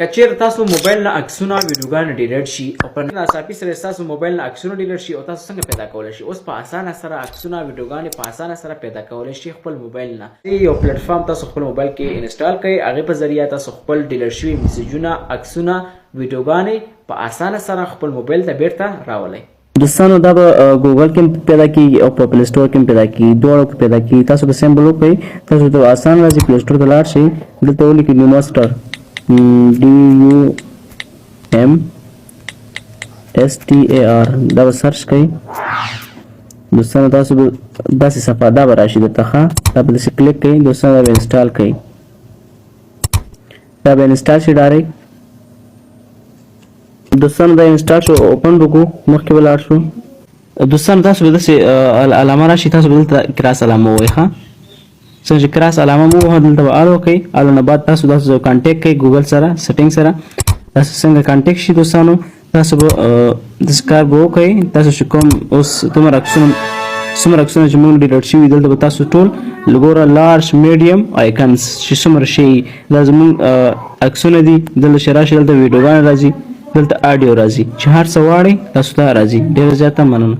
که چیرته تاسو موبایل نه عکسونه ویډیوګانې ډیلیټ شي او په ناڅاپي سره تاسو موبایل نه عکسونه ډیلیټ شي او تاسو څنګه پیدا کولای شئ؟ اوس په اسانه سره عکسونه ویډیوګانې په اسانه سره پیدا کولای شئ خپل موبایل نه. یو پلیټ فارم تاسو خپل موبایل کې انسټال کړئ، هغې په ذریعه تاسو خپل ډیلیټ شوي میسجونه، عکسونه، ویډیوګانې په اسانه سره خپل موبایل ته بیرته راولئ. دوستانو دا به ګوګل کې پیدا کیږي او په پلی سټور کې پیدا کیږي، دواړو کې پیدا کیږي. تاسو به سمبل وکړئ، تاسو ته آسان راځي. پلی سټور ته لاړ شئ، دلته ولیکئ ډومسټر، DUMSTAR، دا به سرچ کړئ. دوستانو، تاسو به داسې صفحه دا به راشي درته. ښه، دا به داسې کلیک کړئ. دوستانو، دا به انسټال کړئ، دا به انسټال شي ډایرکټ. دوستانو، دا انسټال شو، اوپن وکړو، مخکې به لاړ شو. دوستانو، تاسو به داسې علامه راشي، تاسو به دلته کراس علامه ووایئ. ښه، څنګه چې کراس علامه مو ووهه، دلته به آل وکړئ. آل نه بعد تاسو داسې کانټیکټ کوئ ګوګل سره، سیټینګ سره تاسو څنګه کانټیکټ شي. دوستانو، تاسو به داسې کار به وکړئ. تاسو چې کوم اوس دومره عکسونه، څومره عکسونه چې موږ ډیلیټ شوي، دلته به تاسو ټول ګوره، لارج، میډیم آیکنز چې څومره شي، دا زموږ عکسونه دي. دلته چې راشي، دلته ویډیوګانې راځي، دلته آډیو راځي، چې هر څه غواړئ تاسو ته راځي. ډېره زیاته مننه.